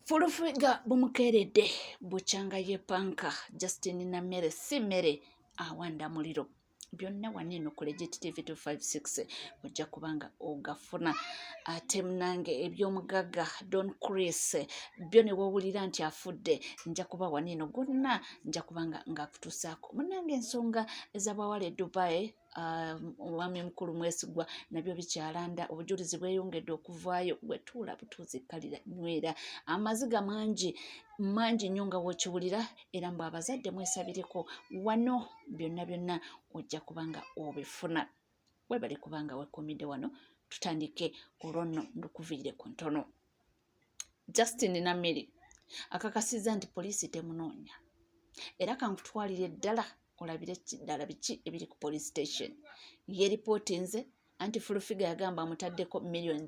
Full Figure bumukeeredde bukyanga yepanka Justin Nammere si mmere awanda muliro. Byonna wano eno ku Legit TV 256 ojja kubanga ogafuna. Ate munange eby'omugagga Don Chris byo ne wowulira nti afudde, nja kuba wano eno gonna nja kubanga ng'akutuusaako. Munange ensonga ez'abawala e Dubai, omwami omukulu Mwesigwa nabyo bikyalanda, obujulizi bweyongedde okuvaayo. Gwe tuula butuuzi, kkalira, nywera amaziga mangi mangi nnyo nga wokiwulira, era mbu abazadde mwesabireko wano. Byonna byonna ojja kubanga obifuna. Webale kubanga wekuumidde wano. Tutandike olwo nno ndukuviire ku ntono. Justin Nammere akakasizza nti poliisi temunoonya, era kankutwalire ddala olabire ddala biki ebiri ku police station. Ye ripootinze anti Full Figure yagamba amutaddeko 240 million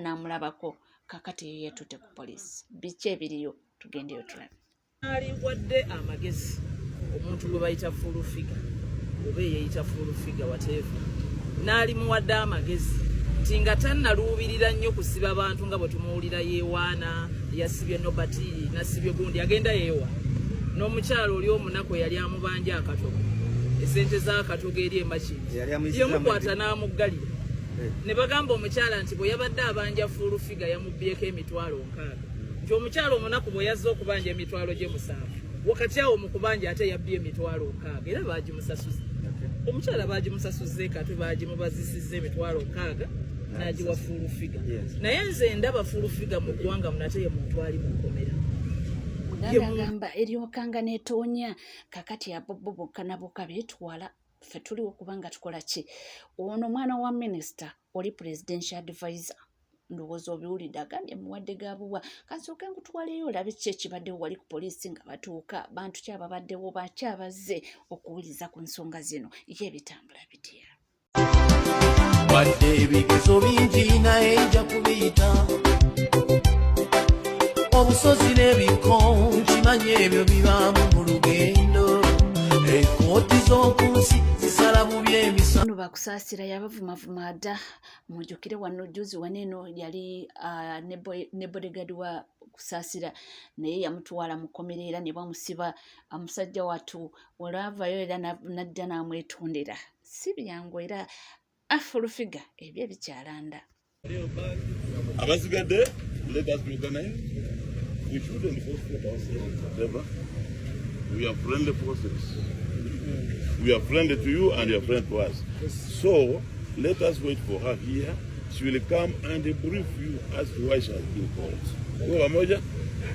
n'amulabako. Kakati ye yeetutte ku poliisi, biki ebiriyo? Tugendeyo tulabe. Aliwadde amagezi omuntu gwe bayita Full Figure oba eyeyita Full Figure, whatever, n'alimuwadde amagezi nti nga tannaluubirira nnyo kusiba bantu nga bwe tumuwulira yeewaana, yasibye Nobert, nasibye gundi, agenda yeewa n'omukyalo oli omunaku eyali amubanja akatogo, esente z'akatogo eri emakindi, yamukwata n'amuggalira. Ne bagamba omukyala nti bwe yabadde abanja Full Figure yamubbyeko 60,000, nti omukyalo omunaku bwe yazze okubanja emitwalo gye 7, wakati awo mu kubanja ate yabbye 60,000, era bagimusasuza. Omukyala bagimusasuza ekatwe, bagimubazisizza 60,000 n'agiwa Full Figure. Naye nze ndaba Full Figure mu ggwanga munate ye muntu ali mu kkomera. Muganda agamba eryokanga n'etoonya. Kakati abo bo bokka na bokka beetwala, ffe tuliwo kubanga tukola ki? Ono omwana wa minisita oli presidential advisor, ndowooza obiwulidde, agambye muwadde gabuwa. Kansooke nkutwaleyo olabe ki ekibaddewo wali ku poliisi nga batuuka, bantu ki ababaddewo, baki abazze okuwuliza ku nsonga zino, ye bitambula bitya? Wadde ebigezo bingi naye nja kubiyita, obusozi n'ebiko nkimanyi ebyo bibaamu mu lugendo, ekooti z'oku nsi zisala bubi emisa. Ono bakusaasira yabavumavuma dda. Mujjukire wano juzi waneeno yali ne bodyguard wa Kusaasira, naye yamutwala mu kkomera era ne bamusiba. Omusajja wattu olwavayo era n'ajja n'amwetondera. Si byangu, era Full Figure ebyo ebikyalanda. Abasigadde, let us be organized. We shouldn't frustrate ourselves, whatever. We are friendly forces. We are friendly to you and you are friendly to us. So let us wait for her here. She will come and brief you as to why she has been called. Kwa pamoja,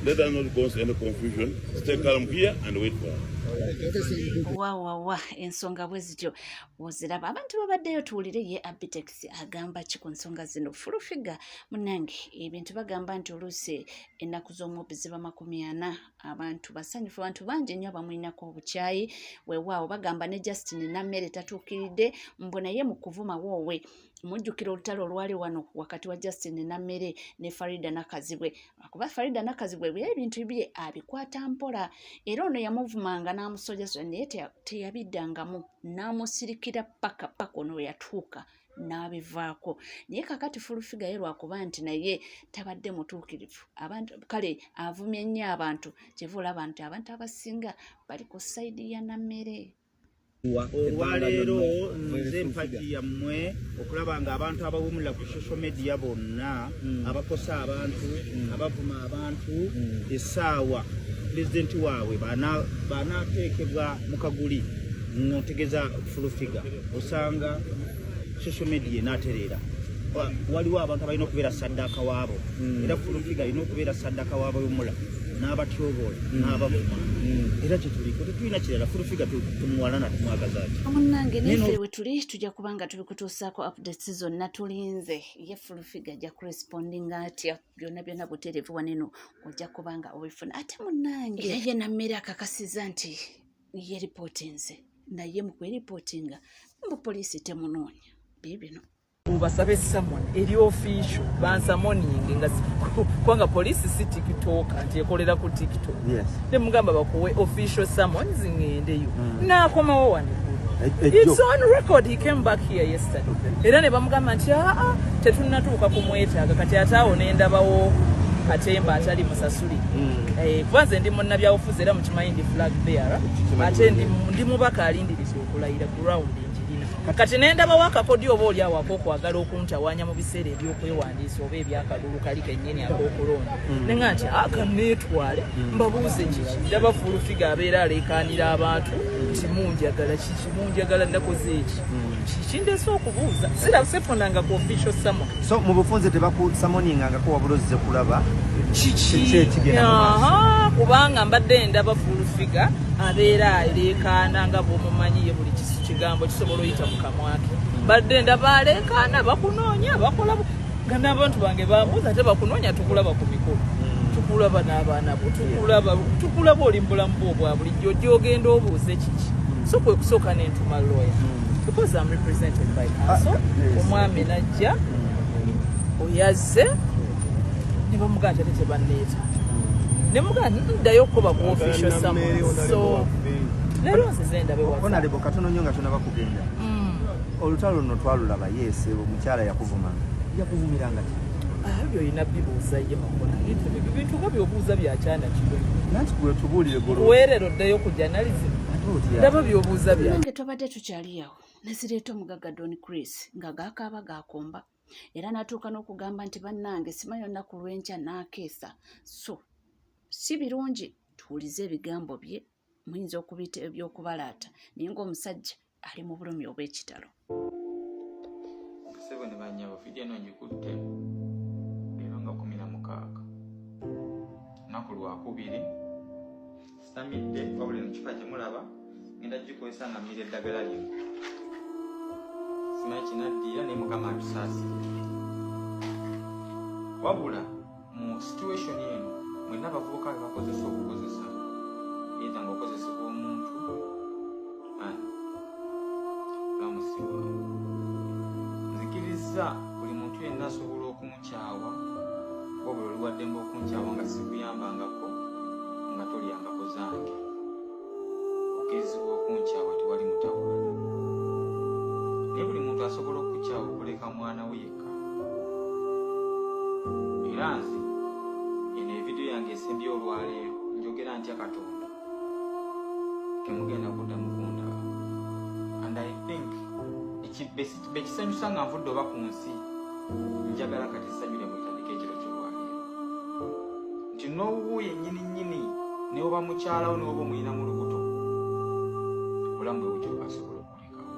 let us not cause any confusion. Stay calm here and wait for her. Wawawa, ensonga bwe zityo oziraba, abantu babaddeyo. Tuwulire ye Abitex agamba ki ku nsonga zino. Full Figure munange, ebintu bagamba nti oluusi ennaku z'omubbi ziba 40. Abantu basanyufu, abantu bangi nnyo abamwinako obukyayi. Weewaawo bagamba ne Justin Nammere tatuukiridde, mbu naye mu kuvuma woowe. Mujjukira olutalo olwali wano wakati wa Justin Nammere ne Farida Nakazibwe, kuba Farida Nakazibwe bwe ebintu bye abikwata mpola, era ono yamuvumanga n'amusojasoja, naye teyabiddangamu, n'amusirikira paka paka ono we yatuuka n'abivaako. Naye kakati Full Figure ye lwakuba nti naye tabadde mutuukirivu, abantu kale avumye nnyo abantu, kyeva olaba nti abantu abasinga bali ku side ya Nammere. Olwaleero nze mpagi yammwe okulaba nga abantu abawumula ku social media bonna, abakosa abantu, abavuma abantu, essaawa pulezidenti waabwe banaateekebwa mu kaguli, ntegeza Full Figure, osanga social media enaatereera. Waliwo abantu abalina okubeera saddaaka waabo, era Full Figure alina okubeera saddaaka waabawumula n'abatyoboola n'abavuma, era kyetuliko, tetulina kirala. Full Figure tumuwalana, tumwagaza ki? Munnange, naffe we tuli tujja kuba nga tubikutuusaako updates zonna. Tulinze ye Full Figure ajja kurespondinga atya. Byonna byonna butereevu waneno ojja kuba nga obifuna. Ate munnange, era ye Nammere akakasiza nti ye ripootinze, naye mu kweripootinga mbu poliisi temunoonya. Biibino. Obasabe summon eri official, bansummoninge nga kubanga poliisi si TikTok nti ekolera ku TikTok. Ne mugamba bakuwe official summons ŋŋendeyo. N'akomawo wano eggulu. It's on record, he came back here yesterday. Era ne bamugamba nti aa, tetunnatuuka kumwetaaga kati. Ate awo ne ndabawo katemba atali musasuli mm. eh, kuba nze ndi munnabyabufuzi era mukimanyi ndi flag bearer ate ndi mubaka alindiriza okulayira ground njirina kati nendabawo akakodyo oba oli awo akokwagala okuntawanya mu biseera ebyokwewandiisa oba ebyakalulu kali kennyini akokulonda mm. nenga nti akaneetwale mm. mbabuuze kiki ndaba fulufiga abeera aleekaanira abantu nti munjagala kiki munjagala nakoze eki kiki ndeese okubuuza sira sifunanga ku official summon so mu bufunze tebakusamoningangako wabula ozze kulaba kiki ekigenda mu maaso kubanga mbadde ndaba full figure abeera aleekaana nga bw'omumanyi ye buli kigambo kisobola oyita mu kamwake mbadde ndaba aleekaana bakunoonya bakola nga n'abantu bange bambuuza ate bakunoonya tukulaba ku mikolo hmm. tukulaba n'abaana bo tukulaba tukulaba oli mu bulamu bwo obwa bulijjo gy'ogenda obuuze kiki hmm. so kwe kusooka nentuma lawyer hmm. because I'm represented by counsel ah, omwami najja oyazze ne bamugamba nti ate tebanneeta ne mugamba nti ddayo okukoba ku official summons so leero nzize ndabe honorable katono nnyo nga tonaba kugenda olutalo luno twalulaba yes omukyala yakuvuma yakuvumiranga ki ah, ebyo olina bibuuza ye makola bintu nga byobuuza byakyana kiro nanti gwe tubuulire golo weerero oddeyo ku journalism ndaba byobuuza bya nange twabadde tukyali awo nezireeta omugagga Don Chris nga gakaaba gakomba era n'atuuka n'okugamba nti bannange simanyi olunaku lw'enkya n'akeesa so si birungi tuwulize ebigambo bye muyinza okubiyita eby'okubalaata naye ng'omusajja ali mu bulumi obw'ekitalo. Ssebo ne bannyabo vidiyo eno ngikutte leero nga 16 lunaku lwakubiri sitamidde wabula eno kifa gye mulaba ngenda gikozesa nga mmira eddagala lino simanyi kinaddiira naye mukama atusaasire wabula mu situation eno mwenna abavubuka be bakozesa obukozesa either nga okozesebwa omuntu bamusiba nzikirizza buli muntu yenna asobola okunkyawa wabula oli waddembe okunkyawa nga sikuyambangako nga tolyangako zange okkirizibwa okunkyawa tewali mutawaana naye buli muntu asobola okukukyawa okuleka mwana we yekka era nze eno evidiyo yange esembye olwaleero njogera ntya katonda temugenda kuddamu kundaba and i think bekisanyusa nga nvudde oba ku nsi njagala kati essanyu lyammwe litandike ekiro kyolwaleero nti n'owuwo yennyini nnyini newoba mukyalawo newoba omulinamu lubuto obulamu bwe butyo asobola okulekawo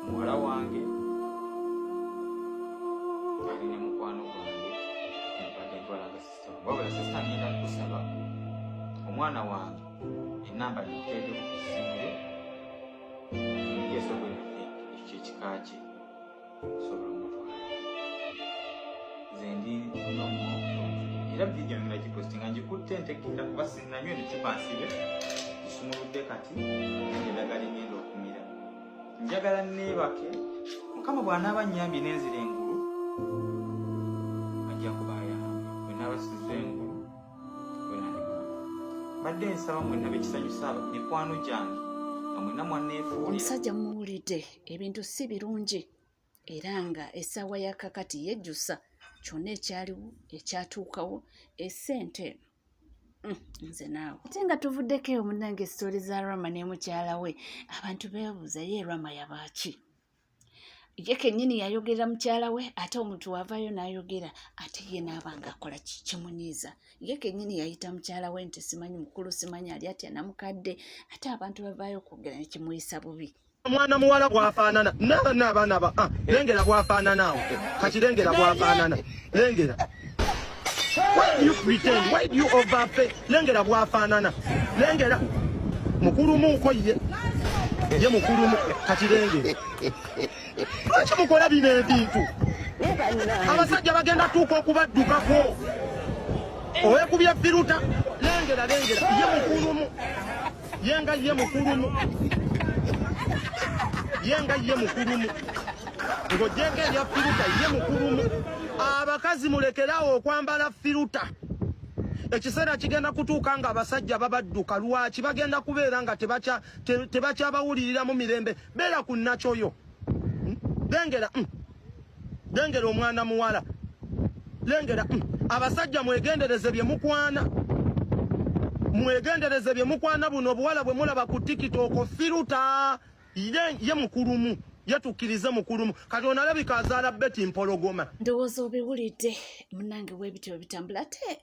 muwala wange ali ne mukwano gwange mbadde ntwalanga sisita wange wabula sisita ngenda kukusaba omwana wange enamba gikuteekeko ku ssimu yo ngeso ekyo ekika kye osobola omutwala nze ndi nomo era vidiyo ngenda gipostinga ngikutte ntegeera kuba sinanywa eno cupa nsibe gisumuludde kati endagala engenda okumira njagala neebake mukama bw'anaaba nnyambye nenzira engulu ajja kuba ayambye bwe naaba siza engulu mbadde nsaba mwenna bekisanyusa mikwano gyange nga mwenna mwanneefuulira omusajja muwulidde ebintu si birungi era nga essaawa ya kakati yejjusa kyonna ekyaliwo ekyatuukawo esente eno nze naawe ate nga tuvuddeko eyo munnange sitoori za rama ne mukyala we abantu beebuuza ye rama yabaaki ye kennyini yayogerera mukyala we ate omuntu wavaayo n'ayogera ate ye n'aba ng'akola kimunyiiza ye kennyini yayita mukyala we nti simanyi mukulu simanyi ali atya namukadde ate abantu bavaayo okwogera ne kimuyisa bubi mwana muwala bwafaanana naabana abaana ba ah, lengera bwafaanana awo kati lengera bwafaanana lengera why do you pretend why do you overpay lengera bwafaanana lengera mukulumuuko ye ye mukulumu kati lengera lwaki mukola bino ebintu abasajja bagenda tuuka okubaddukako owekubya firuta lengera lengera ye mukulumu ye nga ye mukulumu ye nga ye mukulumu ng'ogyeko erya firuta ye mukulumu abakazi mulekerawo okwambala firuta ekiseera kigenda kutuuka nga abasajja babadduka lwaki bagenda kubeera nga tebakyabawuliriramu mirembe beera ku nakyoyo hmm? lengera hmm. lengera omwana muwala Lengera abasajja mwegendereze bye mukwana. Mwegendereze bye mukwana buno obuwala bwe mulaba ku TikTok firuta. Ye, ye mukulumu. Ye tukkirize mukulumu. Kati ono alabika azaala Betty Mpologoma. Ndowooza obiwulidde munnange bwebityo bitambula ate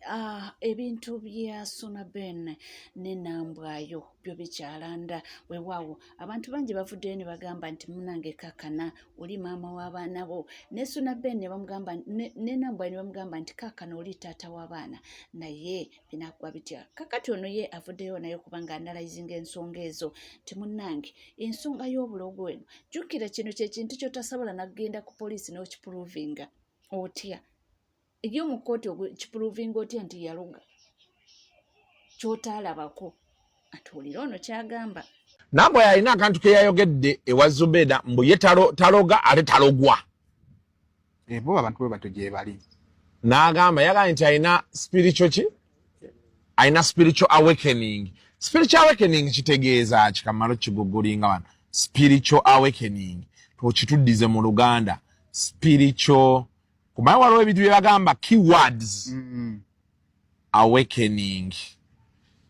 ebintu bya Suna Ben ne Nambwayo byo bikyalanda. Weewaawo abantu bangi bavuddeyo ne bagamba nti munnange kakkana oli maama w'abaana bo, ne Suna Ben ne bamugamba ne Nambwayo ne bamugamba nti kakkana oli taata w'abaana, naye binaggwa bitya? Kakati ono ye avuddeyo naye kubanga analyzinga ensonga ezo nti munnange ensonga y'obulogo eno, jjukira kino kye kintu ky'otasobola nagenda ku poliisi n'okipuruvinga otya, ye mu kkooti okipuruvinga otya nti yaloga ky'otaalabako. Atuwulire ono ky'agamba. Nambwa yalina akantu ke yayogedde ewa Zubeda mbu ye taloga ate talogwa. Bo abantu bwe batyo gye bali. N'agamba yagambye nti alina spiritual ki? Alina spiritual awakening. Spiritual awakening kitegeeza ki? Kamalo kigugulinga wano. Spiritual awakening. Tukituddize mu Luganda. Spiritual kumanya waliwo ebintu bye bagamba keywords. Awakening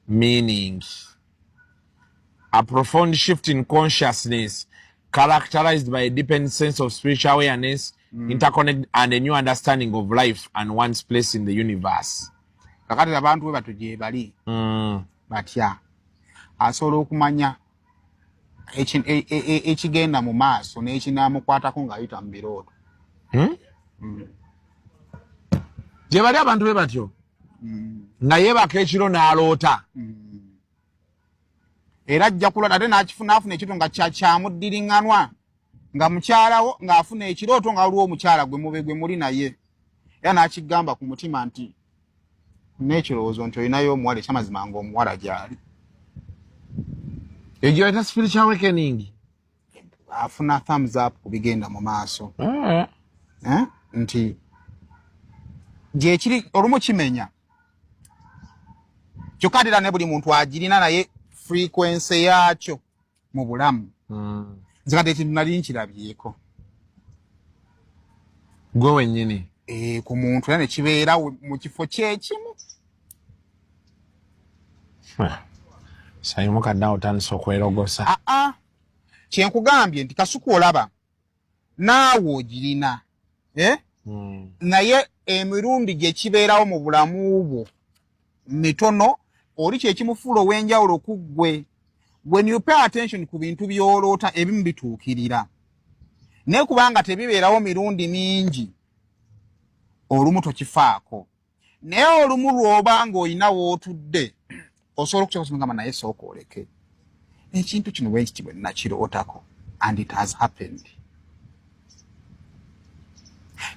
meaning a profound shift in consciousness characterized by a deepened sense of spiritual awareness, interconnect and a new understanding of life and one's place in the universe. Kakati abantu bwe batyo gye bali. Batya asobola okumanya ekigenda mu maaso n'ekinaamukwatako ng'ayita mu birooto. Gye bali abantu be batyo nga yeebaka ekiro n'aloota. Era ajja kulota ate n'afuna ekirooto nga kyamuddiriŋŋanwa nga mukyalawo ng'afuna ekirooto nga waliwo omukyala gwe mube gwe muli naye, era n'akigamba ku mutima nti n'ekirowoozo nti olinayo omuwala, ekyamazima ng'omuwala gy'ali. Egyo eta spiritual awakening. Afuna thumbs up ku bigenda mu maaso. Nti gyekiri olumu kimenya kyokka ate era ne buli muntu agirina naye frequency yaakyo mu bulamu. Nze kati ekintu nali nkirabyeko. Gwe wennyini. Ku muntu era ne kibeera mu kifo kyekimu. Sayimuka dda otandise okwerogosa. Aa, kyenkugambye nti Kasuku olaba naawe ogirina, eh? Naye emirundi gye kibeerawo mu bulamu bwo mitono, oli kyekimufuula ow'enjawulo ku ggwe. When you pay attention ku bintu by'oloota, ebimu bituukirira, naye kubanga tebibeerawo mirundi mingi, olumu tokifaako. Naye olumu lw'oba ng'olina w'otudde osobola okukyakasomagamba, naye sooka oleke ekintu kino bwe nkiti bwe nakirootako and it has happened.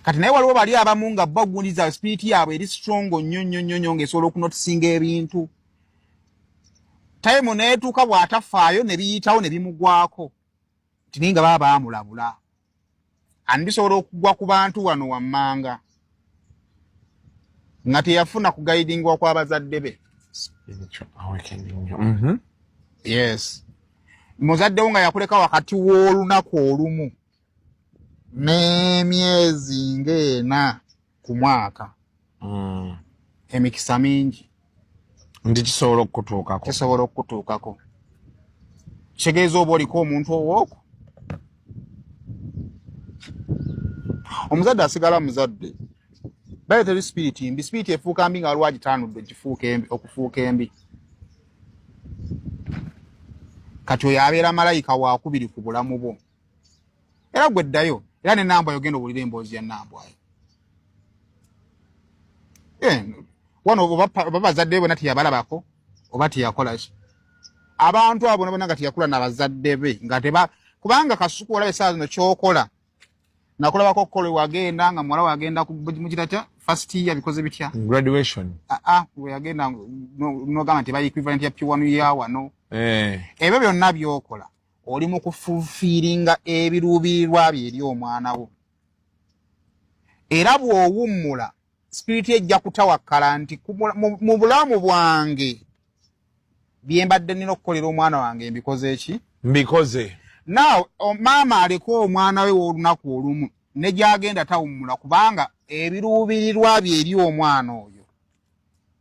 Kati naye waliwo bali abamu nga bagundiza spirit yaabwe eri strong nnyo nnyo nnyo nnyo, ng'esobola okunotisinga ebintu, time n'etuuka bw'atafaayo ne biyitawo ne bimugwako nti naye nga baba baamulabula. And bisobola okugwa ku bantu wano wammanga nga teyafuna kuguidingwa kw'abazadde be. Spiritual awakening. Yes, muzadde wo nga yakuleka wakati w'olunaku olumu n'emyezi ng'ena ku mwaka, emikisa mingi Nti kisobola okukutuukako. Kisobola okukutuukako. Kitegeeza oba oliko omuntu owooku omuzadde asigala muzadde, baye teri spirit mbi. Spirit efuuka mbi nga waliwo agitaanudde egifuuka embi okufuuka embi. Kati oyo abeera malayika wakubiri ku bulamu bwo. Era gwe ddayo era ne Nambwayo, ogenda owulira emboozi ya Nambwayo. Wano oba bazadde be bonna teyabalabako oba teyakola ki, abantu abo bona bona nga teyakula na bazadde be nga teba, kubanga Kasuku olaba essaawa zino kyokola nakulabako okukola wagenda nga muwala wagenda mukita kya first year bikoze bitya? Graduation. Aa, weyagenda nogamba nti bali equivalent ya P1 ya wano. Ebyo byonna byokola oli mu kufulfillinga ebiruubirirwa bye eri omwana wo. Era bw'owummula spirit ejja kutawakkala nti mu bulamu bwange bye mbadde nina okukolera omwana wange mbikoze eki? Mbikoze. Now maama aleke omwana we w'olunaku olumu. Ne gyagenda tawummula kubanga ebiruubirirwa bye eri omwana oyo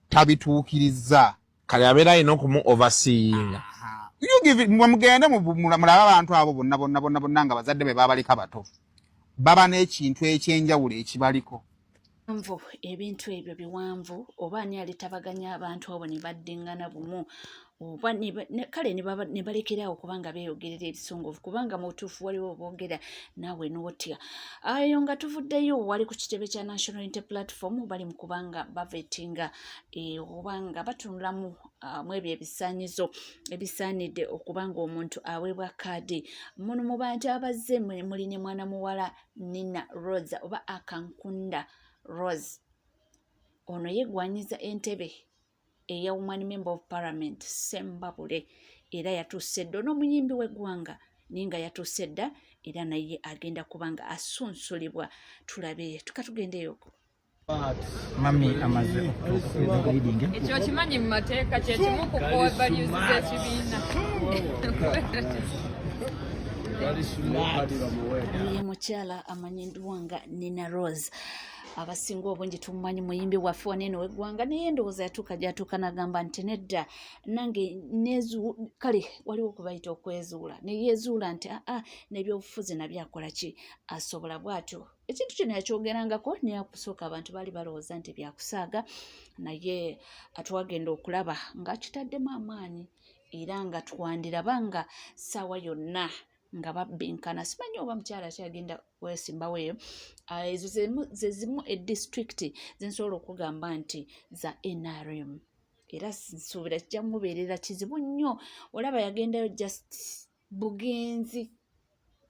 tabituukirizza. Kale abeera alina okumu overseeing. Mugende mulabe abantu abo bonna bonna bonna bonna nga bazadde be babaleka bato, baba n'ekintu ekyenjawulo ekibaliko. Nvu ebintu ebyo biwanvu, oba ani alitabaganya abantu abo ne baddiŋŋana bumu oba kale ne balekeraawo kubanga beeyogerera ebisongovu, kubanga mu butuufu waliwo boogera naawe n'otya. Ayo nga tuvuddeyo wali ku kitebe kya National Unity Platform, bali mu kubanga bavetinga oba nga batunulamu mu ebyo ebisaanyizo ebisaanidde okuba nga omuntu aweebwa kaadi. Muno mu bantu abazze muli ne mwana muwala Nina Rosa oba Akankunda Rose. Ono yeegwanyiza entebe eya Woman Member of Parliament Sembabule, era yatuuse dda n'omuyimbi w'eggwanga naye nga yatuuse dda, era naye agenda kuba nga asunsulibwa. Tulabe tukatugendeyo. Mami amaze okutuuka. Ekyo kimanyi mu mateeka kyekimu ku core values z'ekibiina. Ye mukyala amanyiddwa nga Nina Rose, abasinga obungi tumumanyi muyimbi waffe waneeno w'eggwanga, naye ndowooza yatuuka gyatuuka n'agamba nti nedda, nange nezu kale waliwo okubayita okwezuula, neyezuula nti aa n'ebyobufuzi nabyo akola ki asobola. Bw'atyo ekintu kino yakyogerangako, naye okusooka abantu baali balowooza nti byakusaaga, naye twagenda okulaba ng'akitaddemu amaanyi era nga twandiraba nga ssaawa yonna nga babbinkana. Simanyi oba mukyala kyagenda kwesimbawo eyo. Ezo ze zimu edisitulikiti zensobola okugamba nti za NRM, era nsuubira kijja mubeerera kizibu nnyo. Olaba yagendayo just bugenzi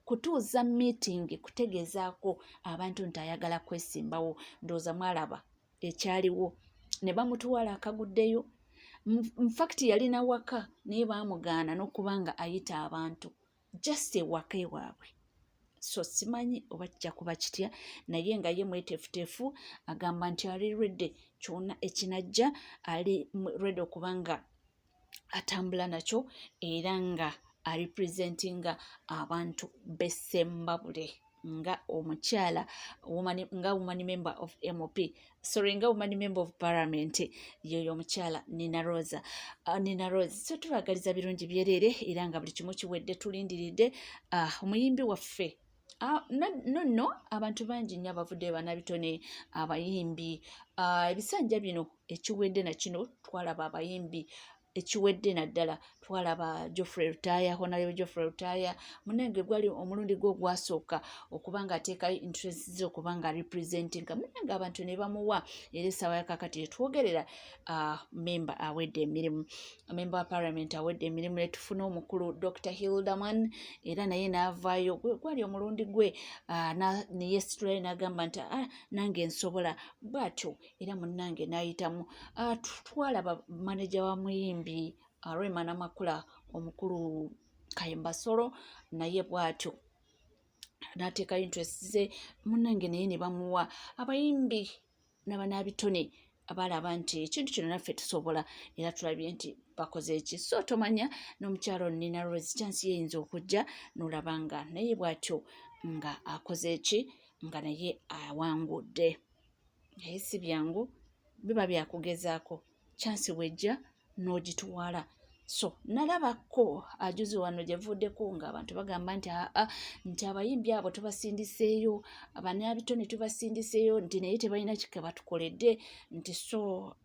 kutuuza meeting, kutegeezaako abantu nti ayagala kwesimbawo. Ndowooza mwalaba ekyaliwo ne bamutwala akaguddeyo. Infact yalina waka naye baamugaana n'okuba nga ayita abantu just ewaka ewaabwe. So simanyi oba kijja kuba kitya, naye nga ye mweteefuteefu, agamba nti ali ready kyonna ekinajja, ali ready okuba nga atambula nakyo era nga arepresentinga abantu b'Essembabule nga omukyala nga woman member of MP, sorry, nga woman member of parliament. Yoyo omukyala Nina Rosa, Nina Rose. So tubagaliza birungi byereere, era nga buli kimu kiwedde, tulindiridde omuyimbi waffe. No abantu bangi nnyo abavuddeyo, bannabitone, abayimbi. Ebisanja bino ekiwedde na kino twalaba abayimbi, ekiwedde naddala twalaba Geoffrey Lutaaya, Honorable Geoffrey Lutaaya. Munange gwali omulundi gwe ogwasooka okuba nga ateekayo interest ze okuba nga representinga, munange abantu ne bamuwa, era essaawa yakakati etwogerera memba awedde emirimu, memba wa parliament awedde emirimu. Ne tufuna omukulu Dr Hilderman, era naye n'avaayo, gwali omulundi gwe neyesitulayo n'agamba nti nange nsobola bw'atyo, era munnange n'ayitamu. Twalaba maneja wa muyimbi Rema Namakula, omukulu Kayemba Solo, naye bw'atyo n'ateekayo interest ze, munnange naye ne bamuwa. Abayimbi n'abanaabitone balaba nti ekintu kino naffe tusobola, era tulabye nti bakoze eki. So tomanya n'omukyalo Nina Rose chance yeyinza okujja n'olaba nga naye bw'atyo nga akoze eki, nga naye awangudde. Naye si byangu, biba byakugezaako, chance wejja n'ogitwala. So nalabako ajuzi wano gye vuddeko ng'abantu bagamba nti aa nti abayimbi abo tubasindiseeyo, bannabitone tubasindiseeyo, nti naye tebalina kike batukoledde, nti so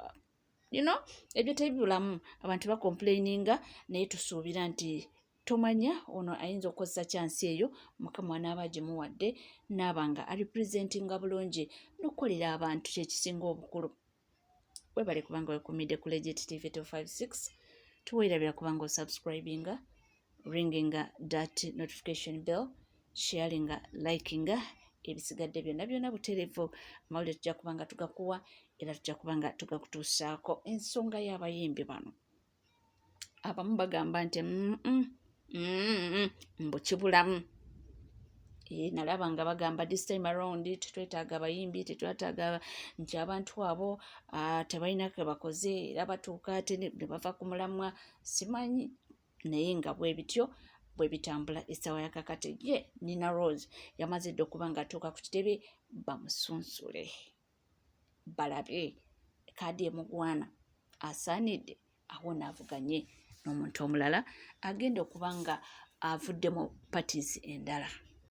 ebyo tebibulamu, abantu bacomplaininga, naye tusuubira nti tomanya ono ayinza okukozesa chance eyo Mukama anaaba agimuwadde n'aba nga arepresentinga bulungi n'okukolera abantu, kyekisinga obukulu. Webale kubanga wekumidde ku Legit TV 256. Tuweerabira kubanga osubscribinga, ringinga that notification bell, sharinga, likinga, ebisigadde byonna byonna butereevu. Amawulire tujja kuba nga tugakuwa era tujja kuba nga tugakutuusaako. Ensonga y'abayimbi bano, abamu bagamba nti mbu kibulamu. Nalaba nga bagamba this time around tetwetaaga abayimbi, tetwetaaga nti abantu abo tebalina ke bakoze, era batuuka ate ne bava ku mulamwa, simanyi, naye nga bwe bityo. Bwe bitambula essaawa ya kakati ye Nina Rose yamaze dda okuba ng'atuuka ku kitebe bamusunsule balabe kaadi emugwana asaanidde awo naavuganye n'omuntu omulala agenda okuba nga avudde mu parties endala.